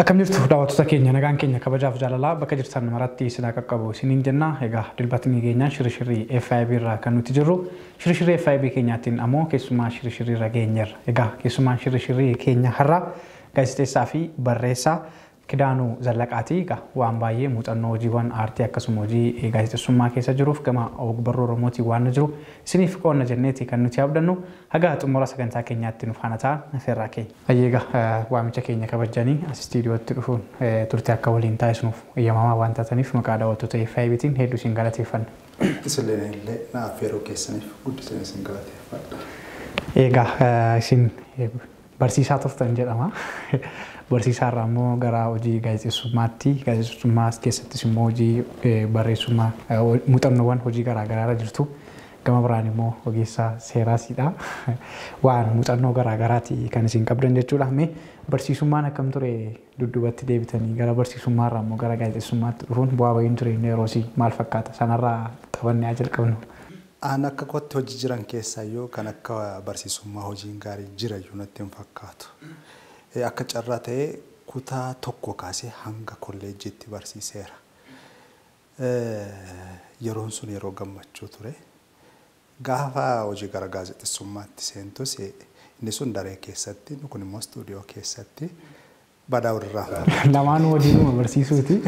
Akkam jirtu daawwattoota keenya, nagaan keenya kabajaaf jaalalaa bakka jirtan maratti isin qaqqabu isiniin jenna. Egaa Dilbatni keenyaan Shirishirii FIB irraa kan nuti jirru, Shirishirii FIB keenyaatiin ammoo keessumaa Shirishirii irra geenyerra. Egaa keessumaan Shirishirii keenya har'a gaazexeessaa fi barreessaa Kidaanuu Zallaqaati. Egaa waan baay'ee muuxannoo hojiiwwan aartii akkasuma hojii gaazexeessummaa keessa jiruuf gama ogbarruu Oromootiin waan jiru isiniif qoonna jenneeti kan nuti abdannu. Haga xumura sagantaa keenyaatti nu faana ta'a affeerraa keenya. Egaa waamicha keenya kabajanii as istiidiyootti dhufuun turte akka waliin taasisnuuf eeyyamamaa waan taataniif maqaa daawwattoota FIBtiin hedduu isin galateeffanna. Isillee illee na affeeruu keessaniif guddisanii isin galateeffadha. Egaa isin barsiisaa turtan jedhama. Barsiisaa irraa immoo gara hojii gaazexeessummaatti, gaazexeessummaa keessattis immoo hojii barreessummaa, muuxannoowwan hojii garaa garaa irra jirtu. Gama biraan immoo ogeessa seeraasiidha. Waan muuxannoo garaa garaati kan isin qabdan jechuudha. Mee barsiisummaan akkam ture? Dudduubatti deebitanii gara barsiisummaa irraa immoo gara gaazexeessummaatti dhufuun bu'aa bahiin jireenya yeroosii maal fakkaata? Sanarraa qabannee haa jalqabnu. Aan akka kootti hojii jiran keessaayyuu kan akka barsiisummaa hojiin gaarii jira iyyuu natti hin fakkaatu. Akka carraa ta'ee kutaa 1 kaasee hanga kolleejjiitti barsiiseera. Yeroon sun yeroo gammachuu ture. Gaafa hojii gara gaazexeessummaatti seentus inni sun daree keessatti, inni kun immoo istuudiyoo keessatti badaa walirraa. Lamaanuu hojiidhuma barsiisuuti.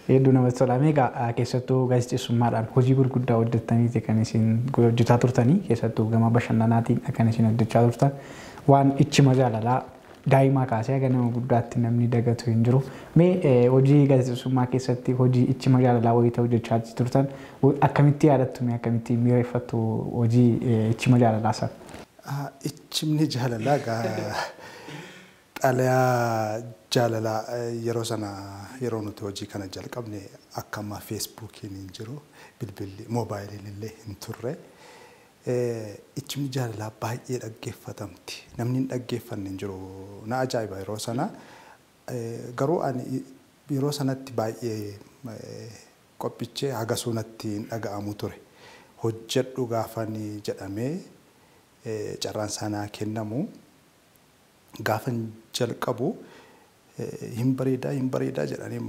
Hedduu namatti tola. Egaa keessattuu gaazexeessummaadhaan hojii gurguddaa hojjettaniiti kan isin hojjetaa turtanii, keessattuu gama bashannanaatiin kan isin hojjechaa turtan, waan ichima jaalalaa daa'imaa kaasee haga nama guddaatti namni dagatu hin jiru. Mee hojii gaazexeessummaa keessatti hojii ichima jaalalaa wayii ta'u hojjechaa turtan akkamitti yaadattu, mee akkamitti miireeffattu hojii ichima jaalalaa sana? Ichimni jaalalaa xalayaa jaalalaa yeroo sana, yeroo nuti hojii kana jalqabne akka ammaa Feesbuukiin hin jiru, bilbilli moobaayiliin illee hin turre. Ichimni jaalalaa baay'ee dhaggeeffatamti. Namni hin dhaggeeffanne hin jiru. Na ajaa'iba yeroo sana. Garuu ani yeroo sanatti baay'ee qophichee hagasuu natti hin dhaga'amu ture. Hojjedhu gaafani jedhamee carraan sanaa kennamu gaafan jalqabu hin bareedaa, hin bareedaa jedhanii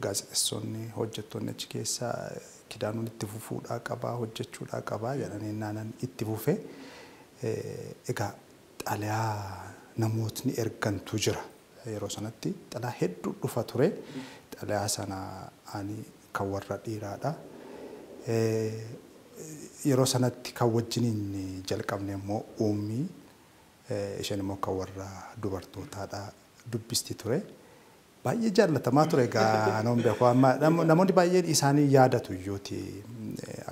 gaazexeessonni, hojjettoonni achi keessaa Kidaanuun itti fufuudhaa qabaa, hojjechuudhaa qabaa jedhanii naanan itti fufee. Egaa xalayaa namootni ergantu jira. Yeroo sanatti xalayaa hedduu dhufa ture. Xalayaa sana ani kan warra dhiiraadha. Yeroo sanatti kan wajjiniin jalqabne immoo Uummii, isheen immoo kan warra dubartootaadha dubbisti ture. Baay'ee jaallatamaa ture. Egaa namoonni beeku amma namoonni baay'een isaanii yaadatu iyyuuti,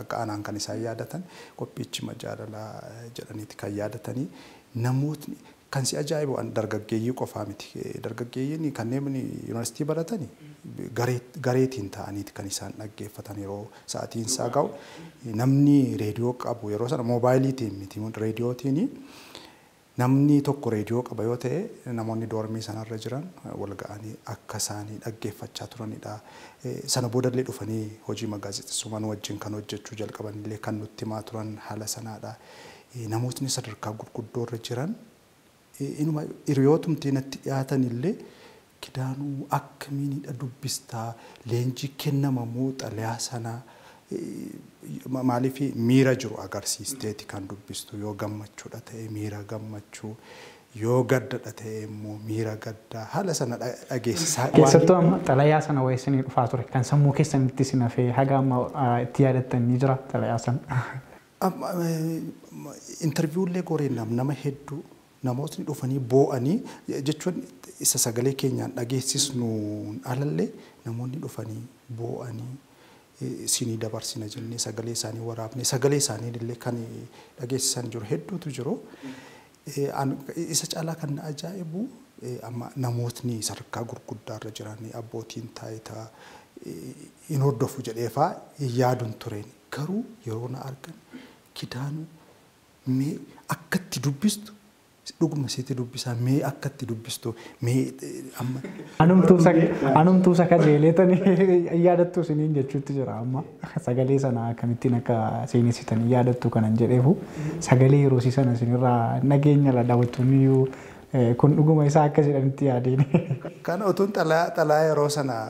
akka anaan kan isaan yaadatan qophiichima jaalalaa jedhaniiti kan yaadatanii. Namootni kan si ajaa'ibu dargaggeeyyii qofaa miti. Dargaggeeyyiin kanneen yuunivarsiitii baratani gareetiin ta'aniiti kan isaan dhaggeeffatan. Yeroo sa'aatiin isaa ga'u namni reediyoo qabu, yeroo sana moobaayiliitiin miti, reediyootiin, namni tokko reediyoo qaba yoo ta'e namoonni doormii sanarra jiran wal ga'anii akka isaanii dhaggeeffachaa turanidha. Sana boodallee dhufanii hojii gaazexeessummaa wajjin kan hojjechuu jalqabanillee kan nutti himaa turan haala sanaadha. Namootni sadarkaa gurguddoo irra jiran, inuma hiriyootumti natti dhiyaatanillee, "Kidaanuu, akkamiinidha dubbistaa? Leenjii kennamamuu xalayaa sanaa maaliif miira jiru agarsiisteeti kan dubbistu? Yoo gammachuudha ta'e miira gammachuu, yoo gaddadha ta'e immoo miira gaddaa haala sana dhageessisaa." Keessattuu amma xalayaa sana wayisinii dhufaa ture kan sammuu keessanitti isin hafee haga amma itti yaadattan ni jira xalayaa sana? Intarviiwullee goreen nama hedduu namootni dhufanii boo'anii jechuun, isa sagalee keenyaan dhageessisnu alallee namoonni dhufanii boo'anii sinii dabarsina jennee sagalee isaanii waraabne, sagalee isaanii illee kan dhageessisan jiru hedduutu jiru. Isa caalaa kan na ajaa'ibu amma namootni sadarkaa gurguddaarra jiran, abbootiin taayitaa hin hordofu jedheefaa yaaduun tureen, garuu yeroo na argan, "Kidaanuu, mee akkatti dubbistu Dhuguma sitti dubbisaa mee akkatti dubbistu mee amma. Anumtuu sakajeeleetanii yaadattu isiniin jechuutti jira amma sagalee sana akkamittiin akka seenessitanii yaadattu kanan jedheefu sagalee yeroo sana isinirraa nageenya la daawwattoonni iyyuu kun dhuguma isaa akka jedhanitti yaadeen. Kan otuun xalaa yeroo sana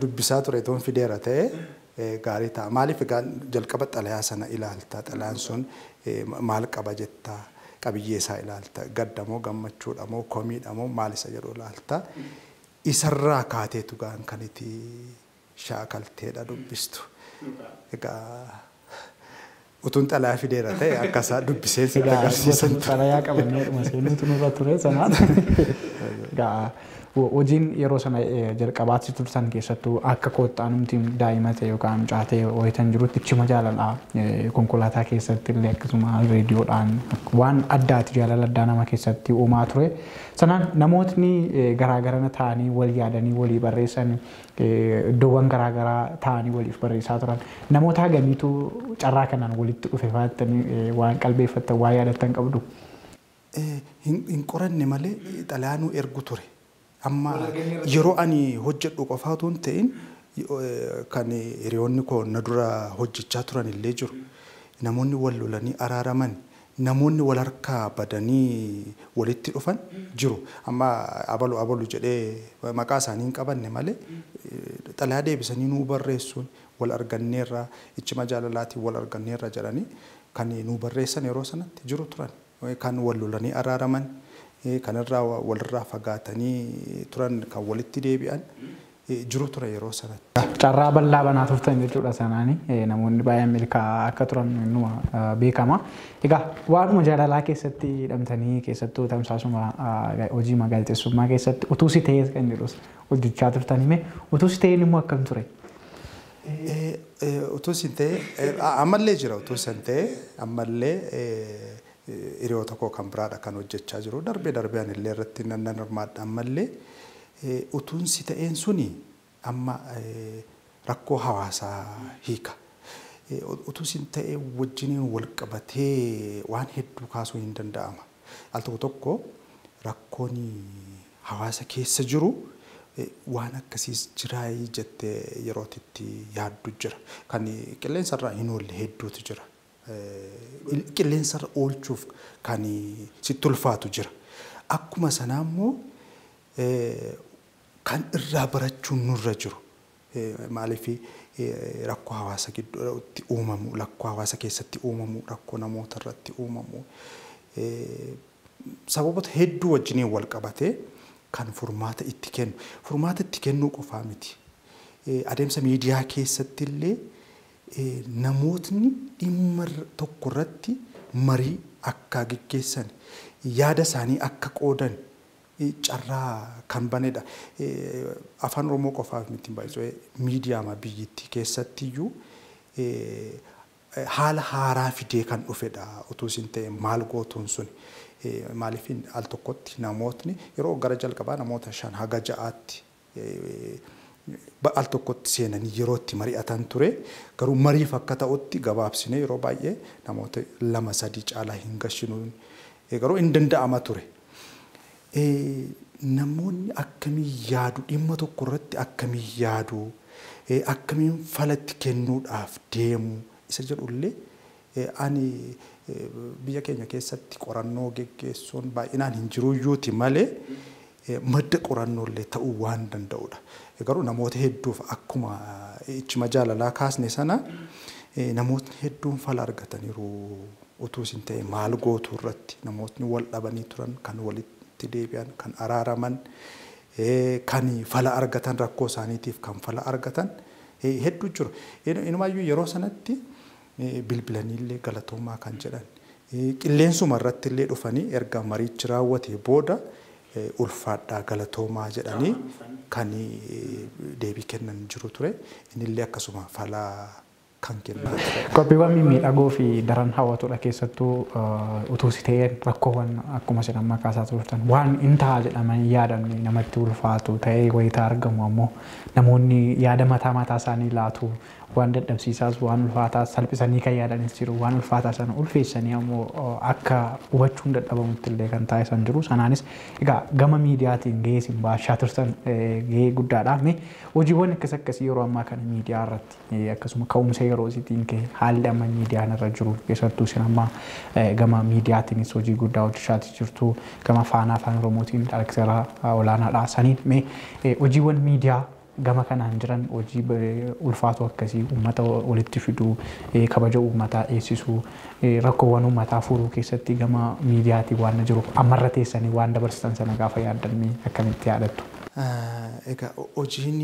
dubbisaa ture otuun fideera ta'e gaarii ta'a. Maaliif egaa jalqaba xalayaa sana ilaalta xalayaan sun maal qaba jettaa. Qabiyyee isaa ilaalta gaddamoo gammachuudhamoo komiidhamoo maal isa jedhu ilaalta isarraa kaateetu gaan kan itti shaakalteedha dubbistu. Egaa utuun xalayaa fideera ta'e akkasaa dubbisee sitti agarsiisan. Xalayaa qabannee dhuma seenuutu nurra ture sanaan. Egaa hojiin yeroo sana jalqabaatti turtan keessattuu akka kooxxaanumti daa'ima ta'e yookaan mucaa ta'e wayitan jirutti ichima jaalalaa konkolaataa keessatti illee akkasuma reediyoodhaan waan addaati jaalala addaa nama keessatti uumaa ture. Sanaan namootni garaagarana ta'anii wal yaadanii walii barreessan iddoowwan garaagaraa ta'anii waliif barreessaa turan. Namoota hagamiitu carraa kanaan walitti dhufe fa'attanii waan qalbeeffattan waan yaadattan qabdu. Hin qoranne malee xalayaanuu ergu ture. Amma yeroo ani hojjedhu qofaa otoo hin ta'in kan hiriyoonni koo na dura hojjechaa turan illee jiru. Namoonni wal lolanii araaraman, namoonni wal harkaa badanii walitti dhufan jiru. Amma abalu abalu jedhee maqaa isaanii hin qabanne malee xalayaa deebisanii nuu barreessuun wal arganneerra ichima jaalalaatiin wal arganneerra jedhanii kan nuu barreessan yeroo sanatti jiru turan. Kan wal lolanii araaraman. Kanarraa walirraa fagaatanii turan kan walitti deebi'an jiru ture yeroo sanatti. Carraa bal'aa banaa turtan jechuudha sanaani namoonni baay'een milkaa'aa akka turan numa beekama. Egaa waanuma jaalalaa keessatti hidhamtanii keessattuu tamsaasuma hojii gaazexeessummaa keessatti utuu si ta'ee kan jedhus hojjechaa turtan hime utuu si ta'een immoo akkam ture? Utuu si ta'ee ammallee jira utuu si ta'ee ammallee hiriyoota koo kan biraadha kan hojjechaa jiru darbee darbee ani illee irratti nan hirmaadha ammallee utuun si ta'een suni amma rakkoo hawaasaa hiika. Utuu si ta'ee wajjiniin wal qabatee waan hedduu kaasuu hin danda'ama. Al tokko tokko rakkoon hawaasa keessa jiru waan akkasiis jiraayii jettee yeroo itti yaaddu jira. Kan qilleensarraa hin oolle hedduutu jira. Qilleensarra oolchuuf kan sitti ulfaatu jira. Akkuma sanaa immoo kan irraa barachuun nurra jiru. Maaliif rakkoo hawaasa gidduutti uumamu, rakkoo hawaasa keessatti uumamu, rakkoo namoota irratti uumamu. Sababoota hedduu wajjiniin wal qabatee kan furmaata itti kennu. Furmaata itti kennuu qofaa miti. Adeemsa miidiyaa keessatti illee namootni dhimma tokko irratti marii akka geggeessan yaada isaanii akka qoodan carraa kan banedha. Afaan Oromoo qofaaf miti baay'isoo miidiyaama biyyattii keessatti iyyuu haala haaraa fidee kan dhufedha. Utuu isin ta'e maal gootuun sun maaliif al tokkotti namootni yeroo gara jalqabaa namoota 5 haga 6tti al tokkotti seenanii yeroo itti mari'atan ture. Garuu mariif akka ta'utti gabaabsinee yeroo baay'ee namoota 2 3 caalaa hin gashinuun garuu hin danda'ama ture. Namoonni akkamii yaadu dhimma tokko irratti akkamii yaadu akkamiin falatti kennuudhaaf deemu isa jedhullee ani biyya keenya keessatti qorannoo geggeessuun baay'inaan hin jiruyyuuti malee madda qorannoolee ta'uu waan danda'udha. Garuu namoota hedduuf akkuma ichima jaalalaa kaasne sana namootni hedduun fala argataniiru utuu isin ta'e maal gootuu irratti namootni wal dhabanii turan kan walitti deebi'an kan araaraman kan fala argatan rakkoo isaaniitiif kan fala argatan hedduu jiru. Inumaayyuu yeroo sanatti bilbilaniillee galatoomaa kan jedhan qilleensuma irratti illee dhufanii erga mariichi raawwatee booda ulfaadhaa galatoomaa jedhanii kan deebii kennan jiru ture. Innillee akkasuma fala kan kennaa ture. Qophiiwwan mimmiidhagoo fi daran hawwatoodha keessattuu utuu si ta'een rakkoowwan akkuma isin amma kaasaa turtan waan hin ta'a jedhamanii yaadamne namatti ulfaatu ta'ee wayitaa argamu ammoo namoonni yaada mataa mataa isaanii laatu waan dadhabsiisaas waan ulfaataas salphisanii kan yaadanis jiru waan ulfaataa sana ulfeessanii ammoo akka hubachuun dadhabamutti illee kan taasisan jiru. Sanaanis egaa gama miidiyaatiin gahee isin baachaa turtan gahee guddaadha. Mee hojiiwwan akkas akkasii yeroo ammaa kana miidiyaa irratti akkasuma ka'umsa yeroo isiitiin ka'e haalli amma miidiyaan irra jiru keessattuu isin amma gama miidiyaatiinis hojii guddaa hojjechaa jirtu gama Faanaa Afaan Oromootiin daayirektara olaanaadha. Saniin mee hojiiwwan miidiyaa gama kanaan jiran hojii ulfaatoo akkasii uummata walitti fiduu, kabaja uummataa eegsisuu, rakkoowwan uummataa furuu keessatti gama miidiyaatiin waan jiru ammarra teessanii waan dabarsitan sana gaafa yaaddan mee akkamitti yaadattu? Egaa hojiin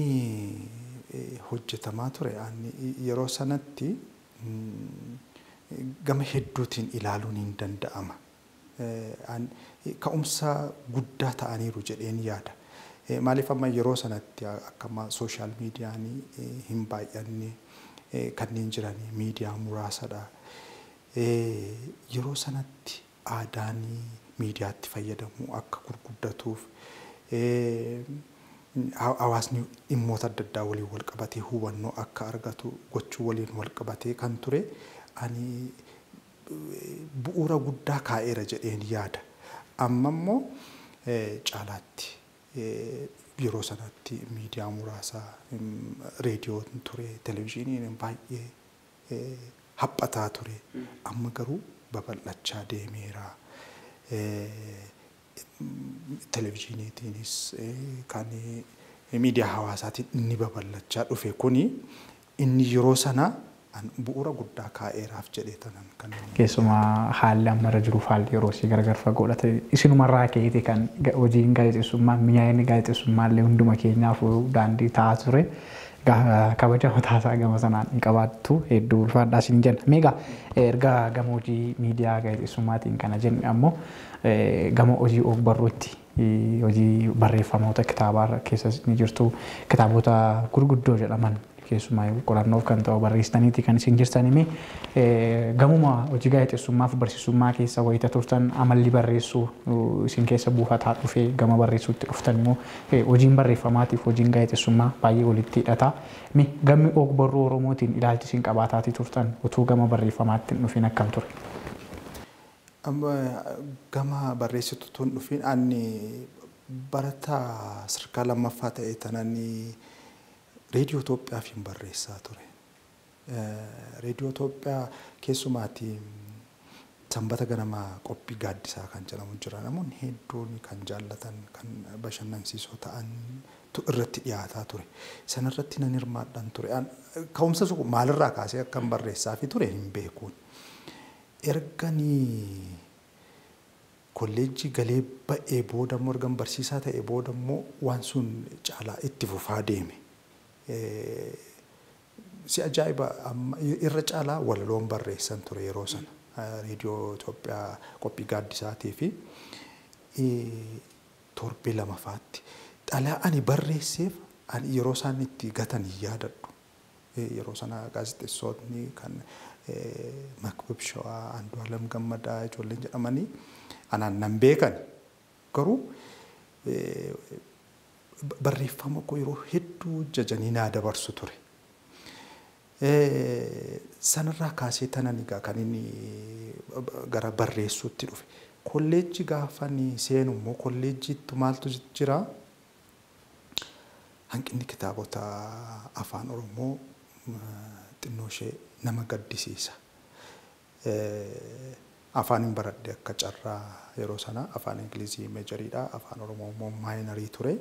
hojjetamaa ture yeroo sanatti gama hedduutiin ilaaluun hin danda'ama. Ka'umsa guddaa ta'aniiru jedheen yaada. Maaliif amma yeroo sanatti akka amma sooshaal miidiyaan hin baay'anne kanneen jiran miidiyaa muraasadha. Yeroo sanatti aadaan miidiyaatti fayyadamuu akka gurguddatuuf hawaasni dhimmoota adda addaa waliin wal qabatee hubannoo akka argatu gochuu waliin wal qabatee kan ture ani bu'uura guddaa kaa'eera jedheen yaada. Amma immoo caalaatti yeroo sanatti miidiyaa muraasa reediyoon ture, televizyiiniin baay'ee haphataa ture. Amma garuu babal'achaa deemeera. Televizyiiniitiinis kan miidiyaa hawaasaatiin inni babal'achaa dhufe kuni inni yeroo sana bu'uura guddaa kaa'eeraaf jedhee tanan kan. Keessumaa haalli amma irra jiruuf haalli yeroo isii gargar fagoodha ta'e isinumarraa ka'eeti kan hojiin gaazexeessummaa mi'aayinni gaazexeessummaa illee hunduma keenyaaf daandii ta'aa ture. Kabaja mataasaa gama sanaan hin qabaattu hedduu ulfaadhaa isin jenna. Mee egaa erga gama hojii miidiyaa gaazexeessummaatiin kana jenne ammoo gama hojii og-barruutti hojii barreeffamoota kitaabaa keessas ni jirtu kitaabota gurguddoo jedhaman keessumaa qorannoof kan ta'u barreessitaniiti kan isin jirtan mee gamuma hojii gaazexeessummaaf barsiisummaa keessa wayita turtan amalli barreessuu isin keessa buufataa dhufee gama barreessuutti dhuftan immoo hojiin barreeffamaatiif hojiin gaazexeessummaa baay'ee walitti hidhata. Mee gammi og-barruu Oromootiin ilaalchi isin qabaataatii turtan utuu gama barreeffamaatti hin dhufin akkam ture? Gama barreessituutti hin dhufin ani barataa sadarkaa lammaffaa ta'e tanan Reediyoo Itoophiyaaf hin barreessaa ture. Reediyoo Itoophiyaa keessumaati sanbata ganamaa qophii gaaddisaa kan jedhamu jira. Namoonni hedduun kan jaallatan kan bashannansiisoo ta'an irratti dhiyaataa ture. Sanarratti nan hirmaadhaan ture. Ka'umsa sun maalirraa kaasee akkan barreessaa fi ture hin beekuun. Erganii kolleejjii galee ba'ee booda immoo ergan barsiisaa ta'e booda immoo waan sun caalaa itti fufaa deeme. Si ajaa'iba irra caalaa walaloon barreessan ture yeroo sana reediyoo Itoophiyaa qophii gaaddisaatii fi torbee lamafaatti xalayaa ani barreesseef ani yeroo isaan itti gatan hin yaadadhu. Yeroo sana gaazexeessonni kan Makbib Shawaa, Andu'aalam Gammadaa ijoolleen jedhamanii anaan nan beekan garuu barreeffama koo yeroo hedduu jajanii naa dabarsu ture. Sanarraa kaasee tanan egaa kan inni gara barreessuutti dhufe. Kolleejjii gaafa inni seenu immoo kolleejjiitti maaltu jira? Hanqinni kitaabota afaan Oromoo xinnoo ishee nama gaddisiisa. Afaan hin baradhe akka carraa yeroo sana afaan Ingilizii meejariidha. Afaan Oromoo immoo maayinarii ture.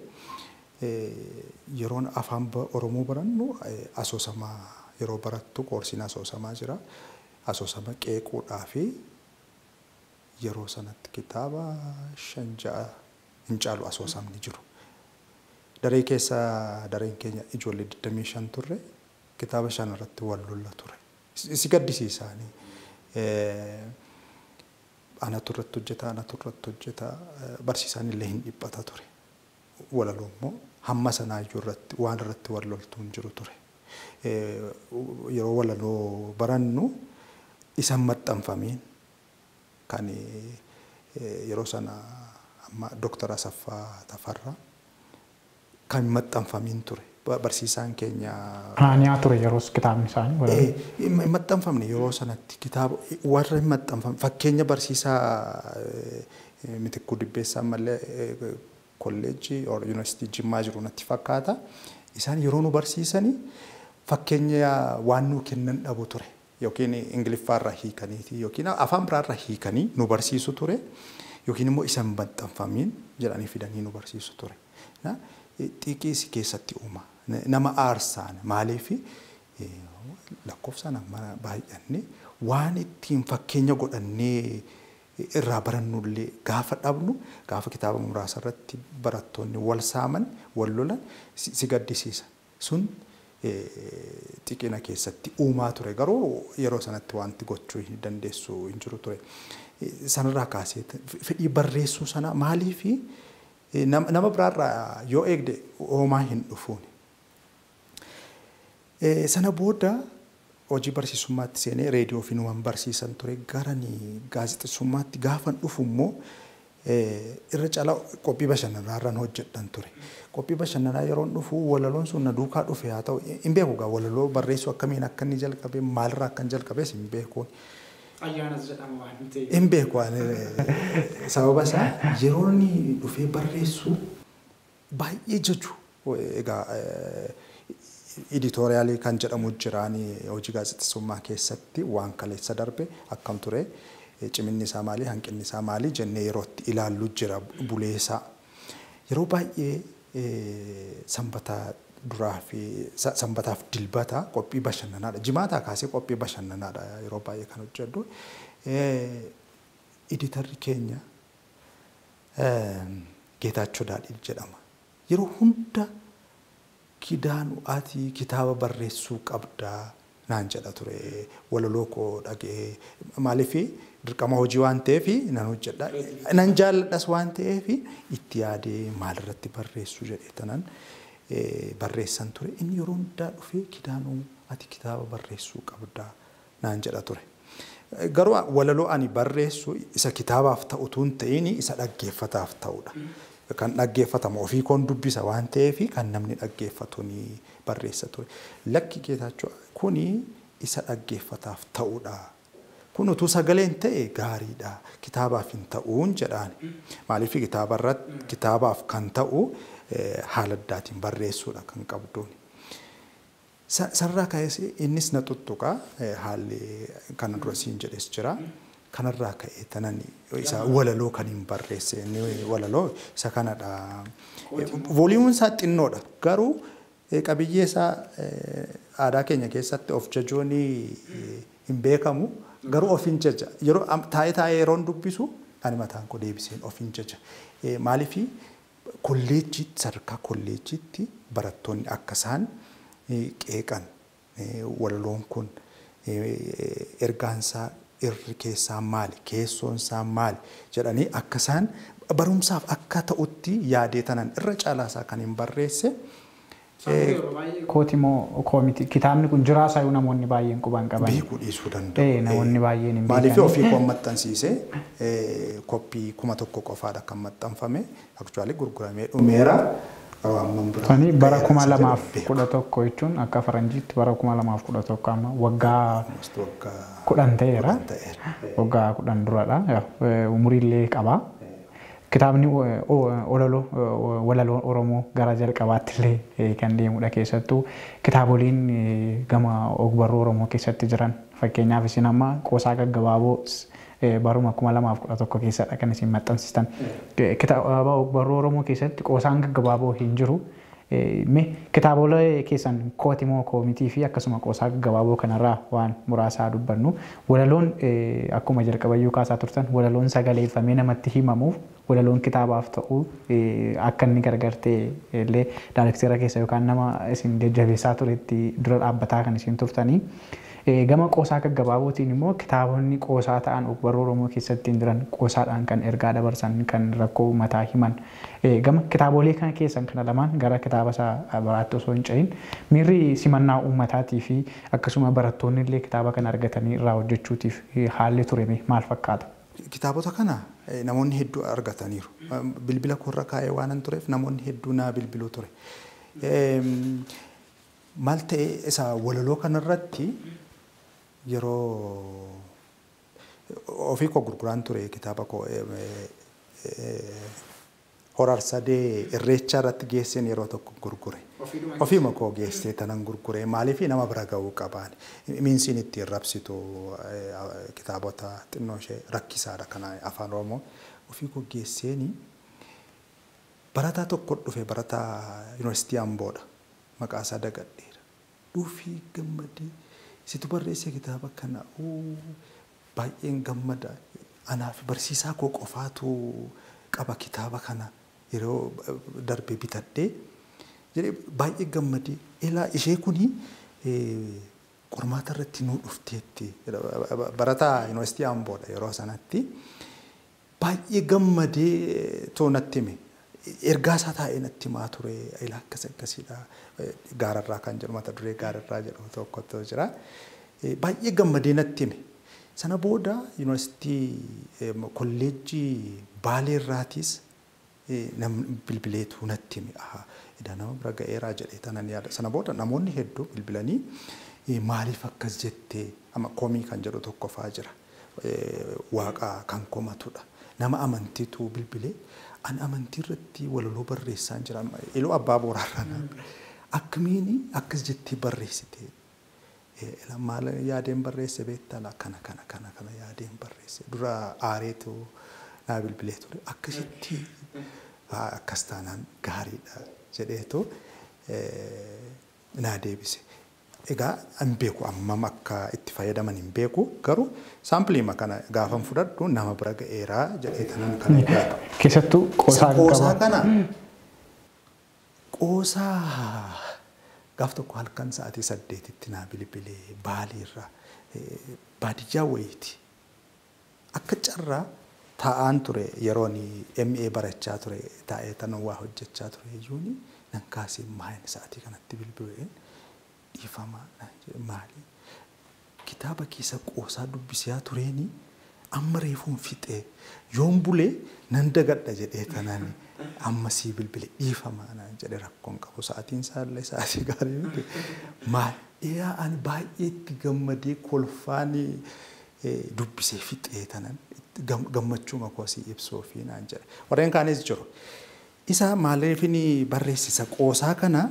Yeroon afaan Oromoo barannu asoosama yeroo barattu koorsiin asoosamaa jira. Asoosama qeequudhaa fi yeroo sanatti kitaaba 5-6 hin caalu asoosamni jiru. Daree keessa dareen keenya ijoollee 25 turre kitaaba 5 irratti wal lolla ture. Si gaddisiisaanii. Anatu irratti hojjeta, anatu irratti hojjeta, barsiisaan illee hin dhiphata ture. Walaloo immoo hamma sanaayyuu irratti waan irratti wal loltu hin jiru ture. Yeroo walaloo barannu isan maxxanfameen kan yeroo sana amma Dr. Asaffaa Tafarraa kan maxxanfamiin ture. Barsiisaan keenya. Anaaniyaa ture yeroos kitaabni isaanii. Hin maxxanfamne yeroo sanatti kitaaba warra hin maxxanfamne fakkeenya barsiisaa Mitikkuu Dibbeessaa ammallee kolleejjii yuunivarsiitii Jimmaa jiru natti fakkaata. Isaan yeroo nu barsiisanii fakkeenya waan nuu kennan dhabu ture. Yookiin Ingiliffaarraa hiikaniiti yookiin afaan biraarraa hiikanii nu barsiisu ture. Yookiin immoo isa hin maxxanfamiin jedhanii fidanii nu barsiisu ture. Xiiqii si keessatti uuma. Nama aarsaan maaliif lakkoofsaan amma baay'anne waan ittiin fakkeenya godhannee irraa barannullee gaafa dhabnu gaafa kitaaba muraasa irratti barattoonni wal saaman wal lolan si gaddisiisa. Sun xiqqina keessatti uumaa ture garuu yeroo sanatti wanti gochuu hin dandeessu hin jiru ture. Sanarraa kaasee fedhii barreessuu sana maaliif nama biraarraa yoo eegde homaa hin dhufuun. Sana booda hojii barsiisummaatti seenee reediyoo fi numan barsiisan ture garanii gaazexeessummaatti gaafan dhufu immoo irra caalaa qophii bashannanaa irraan hojjedhan ture. Qophii bashannanaa yeroon dhufu walaloon sun na duukaa dhufe haa ta'u hin beeku gaa walaloo barreessuu akkamiin akka inni jalqabe maalirraa akka inni jalqabes hin beeku. Ayyaanas jedhama waan ta'eef. Hin beeku sababa isaa yeroo inni dhufee barreessu baay'ee jaju egaa editoriyaalii kan jedhamu jiraani hojii gaazexeessummaa keessatti waan kaleessa darbe akkam ture ciminni isaa maali hanqinni isaa maali jennee yerootti ilaallu jira buleesaa. Yeroo baay'ee sanbata duraa fi sanbataaf dilbata qophii bashannanaadha. Jimaataa kaasee qophii bashannanaadha yeroo baay'ee kan hojjedhu. Editarri keenya Geetaachoo Daadhii jedhama. Yeroo hunda Kidaanu ati kitaaba barreessuu qabdaa naan jedha ture walaloo koo dhagee maaliif dirqama hojii waan ta'eef nan hojjedha nan jaalladhas waan ta'eef itti yaadee maalirratti barreessuu jedhee tanan barreessan ture inni yeroo hundaa dhufee Kidaanuu ati kitaaba barreessuu qabdaa naan jedha ture. Garuu walaloo ani barreessu isa kitaabaaf ta'u tun ta'in isa dhaggeeffataaf ta'udha. Kan dhaggeeffatamu ofii koon dubbisa waan ta'eef kan namni dhaggeeffatu ni barreessa ture. Lakki Geetaachoo kuni isa dhaggeeffataaf ta'udha. Kun utuu sagaleen ta'e gaariidha. Kitaabaaf hin ta'uun jedhaan. Maaliif kitaabaaf kan ta'u haala addaatiin barreessuudha kan qabduun. Sarraa ka'es innis na tuttuqa haalli kana dura siin jedhes jira. Kanarraa ka'ee tanan isa walaloo kan hin barreesse inni walaloo isa kanadha. Vooliyuun isaa xinnoodha garuu qabiyyee isaa aadaa keenya keessatti of jajuun hin beekamu garuu of hin jaja. Yeroo taa'ee taa'ee yeroon dubbisu ani mataan koo deebiseen of hin jaja. Maaliif kolleejjiitti sadarkaa kolleejjiitti barattoonni akka isaan qeeqan walaloon kun ergaan isaa irri keessaa maali keessoon isaa maali jedhanii akka isaan barumsaaf akka ta'utti yaadee tanan irra caalaa isaa kan hin barreesse. Kooti moo koomiti kitaabni kun jiraasaa yoo namoonni baay'een quban qaban. Beekuu dhiisuu danda'u. Namoonni baay'een hin beekan. Maaliif ofii koon maxxansiise koppii 1000 qofaadha kan maxxanfame aktuwaali gurguramee dhumeera. Tani bara 2011 jechuun akka faranjiitti bara 2011 amma waggaa 10 ta'eera. Waggaa 10 duradha. Umuriillee qaba. Kitaabni walaloo Oromoo gara jalqabaatti illee kan deemudha keessattuu kitaaboliin gama ogbarruu Oromoo keessatti jiran fakkeenyaaf isin amma qoosaa gaggabaaboo baruma 2011 keessadha kan isin maxxansiistan. Kitaaba ogbarruu Oromoo keessatti qoosaan gaggabaaboo hin jiru. Kitaabolee keessan kooti moo koomitii fi akkasuma qoosaa gaggabaaboo kanarraa waan muraasaa dubbannu. Walaloon akkuma jalqabayyuu kaasaa turtan walaloon sagaleeffamee namatti himamuuf walaloon kitaabaaf ta'u akka inni gargar ta'e illee daayirektera keessa yookaan nama isin jajjabeessaa turetti dura dhaabbataa kan isin turtanii. Gama qoosaa gaggabaabootiin immoo kitaabonni qoosaa ta'an ogbarruu Oromoo keessatti jiran qoosaadhaan kan ergaa dabarsan kan rakkoo uummataa himan. Gama kitaabolee kana keessan kana lamaan gara kitaaba isaa biraatti osoo hin ce'in miirri simannaa uummataatii fi akkasuma barattoonni illee kitaaba kana argatanii irraa hojjechuutiif haalli ture maal fakkaata? Kitaabota kana namoonni hedduu argataniiru. Bilbila koorra kaa'ee waan tureef namoonni hedduu naa bilbiluu ture. Maal ta'e isa walaloo kanarratti yeroo ofii koo gurguraan ture kitaaba koo Hor-Arsadee Irreechaa irratti geesseen yeroo tokko gurgure. Ofiima koo geessee tanan gurgure maaliif nama bira ga'uu qabaan. Miinsiin ittiin rabsitu kitaabota xinnoo ishee rakkisaadha kana afaan Oromoo. Ofii koo geesseeni barataa tokko dhufe barataa yuunivarsiitii Amboodha. Maqaa isaa dagadheera. Dhufii gammadee situ barreesse kitaaba kana baay'een gammada. Anaaf barsiisaa koo qofaatu qaba kitaaba kana yeroo darbe bitadhee jedhee baay'ee gammadee ilaa ishee kuni qormaata irratti nuu dhufteetti barataa yuunivarsiitii Amboodha yeroo sanatti baay'ee gammadee too natti hime. Ergaa isaa taa'ee natti himaa ture ilaa akkas akkasiidha gaararraa kan jedhu mata duree gaararraa jedhu tokkotu jira. Baay'ee gammadee natti hime. Sana booda yuunivarsiitii kolleejjii Baaleerraatis bilbileetu natti hime. Edaa nama bira ga'eeraa jedhee tanan yaada. Sana booda namoonni hedduu bilbilanii maaliif akkas jettee amma komii kan jedhu tokko fa'aa jira. Waaqa kan komatudha. Nama amantiitu bilbilee ani amantii irratti walaloo barreessaan jira. Iluu abbaa booraarraa akkamiin akkas jettee barreessite? Maal yaadeen barreesse beektaa kana kana kana kana yaadeen barreesse dura aareetu naa bilbilee ture akkasitti akkas taanaan gaariidha jedheetu naa deebise. Egaa hin beeku ammam akka itti fayyadaman hin beeku garuu saampiliima kana gaafan fudhadhu nama bira ga'eeraa jedhee tanan kana yaadu. Keessattuu qoosaa kana qoosaa gaaf tokko halkan sa'aatii 8tti naa bilbilee Baaleerraa baadiyyaa wayiiti. Akka carraa taa'aan ture yeroon MA barachaa ture taa'ee tanan waa hojjechaa ture iyyuuni nan kaasee maayini sa'aatii kanatti bilbileen dhiifama maali kitaaba keessa qoosaa dubbisaa tureeni amma reefuun fixee yoon bulee nan dagadha jedhee tanan amma sii bilbile dhiifama naan jedhe rakkoon qabu sa'aatiin isaallee sa'aatii gaarii miti maal yaa ani baay'ee itti gammadee kolfaan dubbisee fixee tanan gammachuma koo sii ibsuu fi naan jedhe warreen kaanis jiru. Isa maaliifin barreessisa qoosaa kana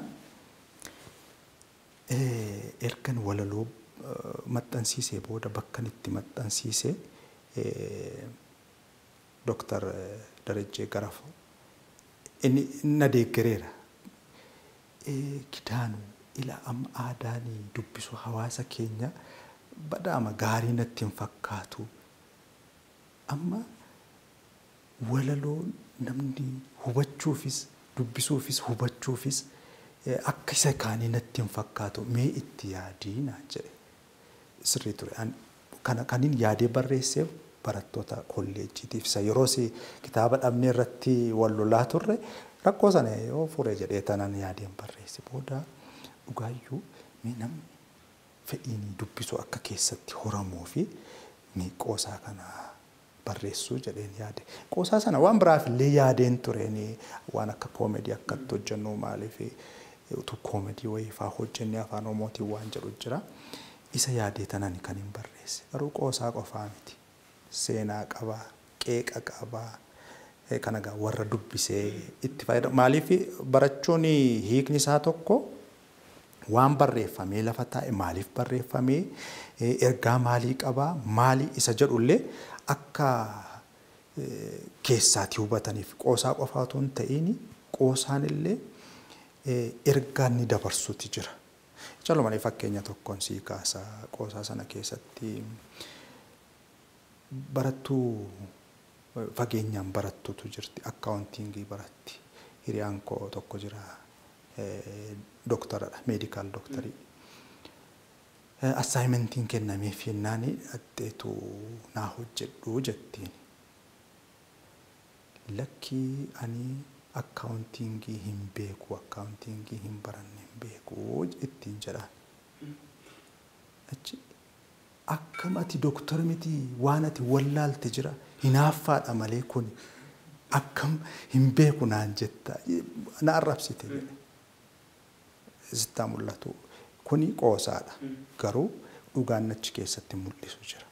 ergan walaloo maxxansiisee booda bakkan itti maxxansiisee Dooktar Darajjee Garafoo inni na deeggareera. Kidaanuu ila amma aadaan dubbisu hawaasa keenya badhaama gaarii natti hin fakkaatu. Amma walaloo namni hubachuufis dubbisuufis hubachuufis akka isa kaanii natti hin fakkaatu mee itti yaadii naan jedhe. Sirrii ture. Kana kanin yaadee barreesseef barattoota kolleejjiitiif isa yeroo kitaaba dhabnee irratti wal lolaa turre rakkoo sana yoo fure jedhee tanan yaadeen barreesse booda dhugaayyuu mee namni fedhiin dubbisu akka keessatti horamuu fi mee qoosaa kana barreessuu jedheen yaade. Qoosaa sana waan biraaf illee yaadeen tureen waan akka koomedii akkatti hojjennu maaliif utuu koomedii wayii fa'aa hojjennee afaan Oromootiin waan jedhu jira. Isa yaadee tanan kan hin barreesse. Garuu qoosaa qofaa miti. Seenaa qabaa, qeeqa qabaa, kana egaa warra dubbisee itti fayyadamu. Maaliif barachuun hiikni isaa tokko waan barreeffamee lafa taa'e maaliif barreeffamee ergaa maalii qabaa maalii isa jedhullee akka keessaatii hubataniif qoosaa qofaa otoo hin ta'in qoosaan illee ergaa inni dabarsuuti jira. Calumanii fakkeenya tokkoon sii kaasa qoosaa sana keessatti barattuu fageenyaan barattuutu jirti akkaawuntiingii baratti hiriyaan koo tokko jira dooktaradha meedikaal dooktarii. Assignmentiin kennameef jennaan dhaqxeetu naa hojjedhu jettiin. Lakkii ani accountingii hin beeku, accountingii hin baranne hin beeku ittiin jedhaan. Achi akkam ati dooktora miti waan ati wallaalte jira hinaaffaadha malee kun akkam hin beeku naan jetta na arrabsite jedhe. Sittaa mul'atu. Kuni qoosaadha. Garuu dhugaan achi keessatti mul'isu jira.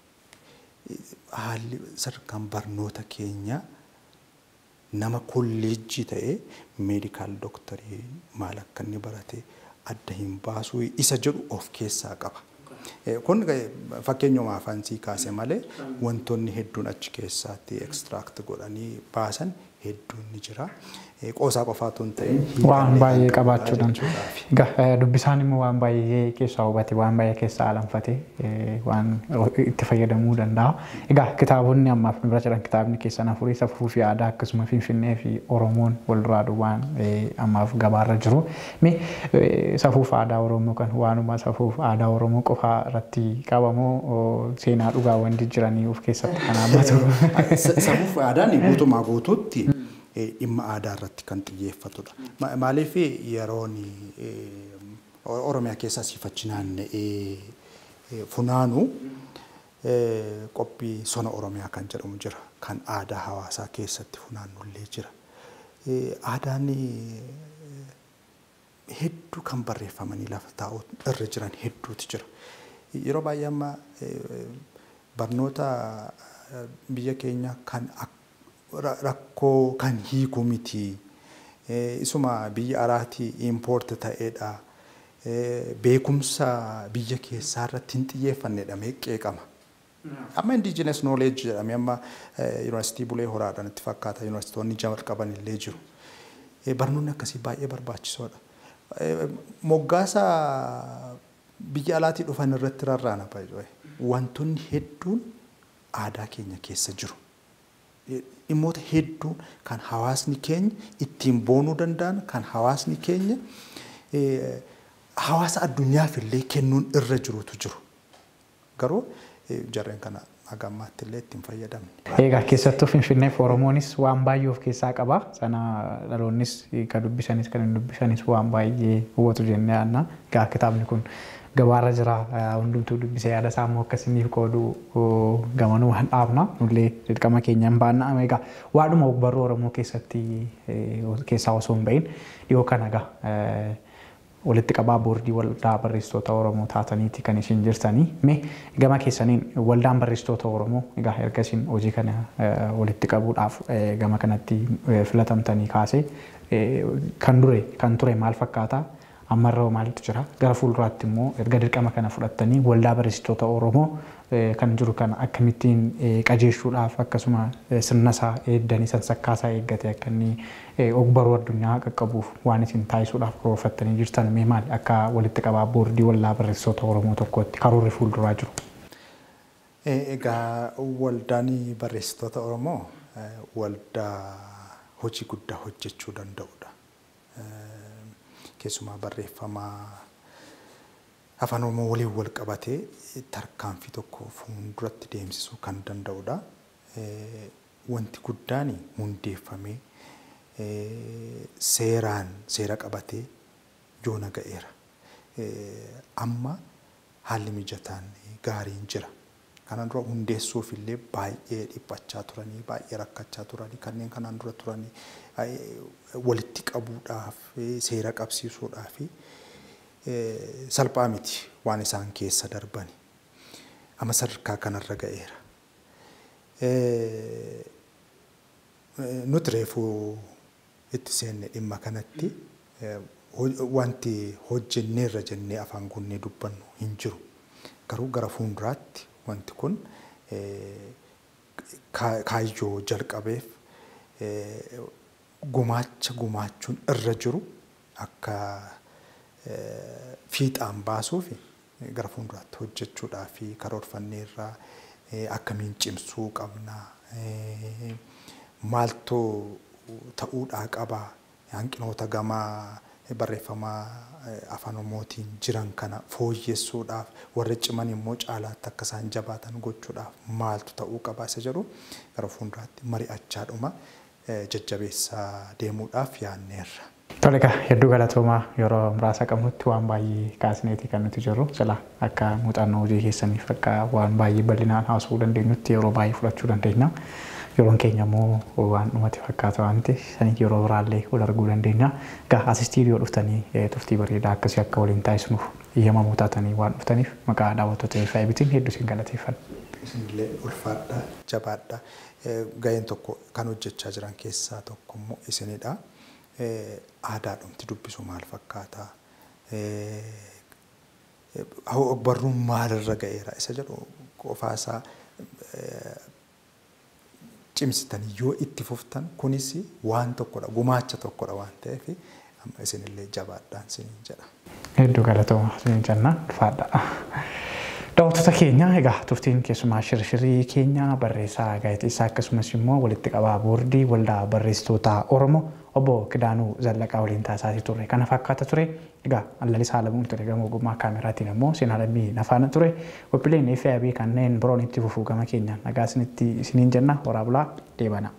Haalli sadarkaan barnoota keenyaa nama kolleejjii ta'ee medical doctorii maal akka inni barate adda hin baasuu isa jedhu of keessaa qaba. Kun fakkeenyuma afaan sii kaase malee wantoonni hedduun achi keessaatti extract godhanii baasan hedduun ni jira. Qoosaa qofaatu hin ta'in waan baay'ee qabaachuu danda'u. Egaa dubbisaan immoo waan baay'ee keessaa hubate, waan baay'ee keessaa alanfate, waan itti fayyadamuu danda'a. Egaa kitaabonni ammaaf nu bira jiran kitaabni keessan afurii safuu fi aadaa akkasuma Finfinnee fi Oromoon wal duraa duubaan ammaaf gabaarra jiru. Mee safuu fi aadaa Oromoo kan waanuma safuu fi aadaa Oromoo qofaa irratti qabamoo seenaa dhugaawwan jijjiiranii of keessatti kan haammatu? Safuu fi aadaan guutumaa guutuutti dhimma aadaa irratti kan xiyyeeffatudha. Maaliif yeroon Oromiyaa keessaa siifachi naanna'ee funaanu qophii sona Oromiyaa kan jedhamu jira. Kan aadaa hawaasaa keessatti funaannullee jira. Aadaan hedduu kan barreeffamanii lafa taa'u irra jiran hedduutu jira. Yeroo baay'ee amma barnoota biyya keenya kan rakkoo kan hiiku miti. Isuma biyya alaatii import ta'edha. Beekumsa biyya keessaa irratti hin xiyyeeffannedha qeeqama. Amma indigenous knowledge jedhamee amma yuunivarsiitii Bulee Horaadhaan itti fakkaata yuunivarsiitonni jalqaban illee jiru. Barnoonni akkasii baay'ee barbaachisoodha. Moggaasa biyya alaatii dhufan irratti rarraana baay'ee. Wantoonni hedduun aadaa keenya keessa jiru. Dhimmoota hedduun kan hawaasni keenya ittiin boonuu danda'an, kan hawaasni keenya hawaasa addunyaaf illee kennuun irra jirutu jiru. Garuu jarreen kana haga ammaatti illee ittiin fayyadamne. Egaa keessattuu Finfinnee fi Oromoonis waan baay'ee of keessaa qaba. Sana dhaloonnis kan dubbisanis kan hin dubbisanis waan baay'ee hubatu jennee yaadna. Egaa kitaabni kun gabaarra jira. Hundumtuu dubbisee yaada isaa immoo akkasiniif qoodu gamanuu waan dhaabna. Nullee dirqama keenya hin baanna. Egaa waadhuma ogbarruu Oromoo keessatti keessaa osoo hin bahin dhiyoo kana egaa walitti qabaa boordii waldaa barreessitoota Oromoo taataniiti kan isin jirtanii. Mee gama keessaniin waldaan barreessitoota Oromoo egaa erga isin hojii kana walitti qabuudhaaf gama kanatti filatamtanii kaasee kan ture maal fakkaata? Ammarra maaltu jira? Gara fuulduraatti immoo erga dirqama kana fudhattanii waldaa barreessitoota Oromoo kan jiru kana akkamittiin qajeelchuudhaaf akkasuma sirna isaa eeddanii sansakkaa isaa eeggate akka inni ogbarruu addunyaa qaqqabuuf waan isin taasisuudhaaf karoorfattanii jirtan mee maali akka walitti qabaa boordii waldaa barreessitoota Oromoo tokkootti karoorri fuulduraa jiru? Egaa waldaan barreessitoota Oromoo waldaa hojii guddaa hojjechuu danda'udha. Keessumaa barreeffama afaan Oromoo waliin wal qabatee tarkaanfii tokko fuulduratti deemsisuu kan danda'udha. Wanti guddaan hundeeffamee seeraan seera qabatee yoona ga'eera. Amma haalli mijataan gaariin jira. Kanaan dura hundeessuuf illee baay'ee dhiphachaa turanii, baay'ee rakkachaa turanii, kanneen kanaan dura turanii walitti qabuudhaaf, seera qabsiisuudhaaf salphaa miti waan isaan keessa darbani. Amma sadarkaa kanarra ga'eera. Nuti reefuu itti seenne dhimma kanatti wanti hojjenneerra jennee afaan guunnee dubbannu hin jiru. Garuu gara fuulduraatti wanti kun kaayyoo jalqabeef gumaacha gumaachuun irra jiru akka fiixaan baasuuf gara fuulduraatti hojjechuudhaa fi karoorfanneerraa akkamiin cimsuu qabna, maaltu ta'uudhaa qaba, hanqinoota gamaa Barreeffama afaan Oromootiin jiran kana fooyyessuudhaaf, warri ciman immoo caalaatti akka isaan jabaatan gochuudhaaf maaltu ta'uu qaba isa jedhu gara fuulduraatti mari'achaadhuma jajjabeessaa deemuudhaaf yaadneerra. Tole egaa, hedduu galatoomaa. Yeroo muraasa qabnutti waan baay'ee kaasneeti kan nuti jirru. Sila akka muuxannoo hojii keessaniif akka waan baay'ee bal'inaan haasa'uu dandeenyutti yeroo baay'ee fudhachuu dandeenya. Yeroon keenya immoo waan dhumate fakkaata waan ta'eef, saniif yeroo biraallee wal arguu dandeenya. Egaa as istiidiyoo dhuftanii turtii bareedaa akkasii akka waliin taasisnuuf eeyyamamoo taatanii waan dhuftaniif maqaa daawwattoota FIBtiin hedduu isin galateeffanna. Isinillee ulfaadha, jabaadha. Gaheen tokko kan hojjechaa jiran keessaa tokko immoo isinidha. Aadaadhumti dubbisu maal fakkaata? Ogbarruun maalirra ga'eera isa jedhu qofaasaa cimsitanii yoo itti fuftan, kunis waan tokkodha, gumaacha tokkodha waan ta'eef, amma isinillee jabaadhaan isiniin jedha. Hedduu galatooma isiniin jenna, ulfaadha. Daawwattoota keenya, egaa turtiin keessumaa shirshirii keenya barreessaa, gaazexeessaa, akkasumas immoo walitti qabaa boordii Waldaa Barreessitoota Oromoo obbo Kidaanuu Zallaqaa waliin taasisaa turre kana fakkaata ture. Egaa Lalisaa Alamuun ture, gama ogummaa kaameraatiin ammoo Seenaa Lammii nafaana ture. Qophiileen FIB kanneen biroon itti fufuu, gama keenyaan nagaa isinitti isiniin jenna, horaa bulaa, deebana.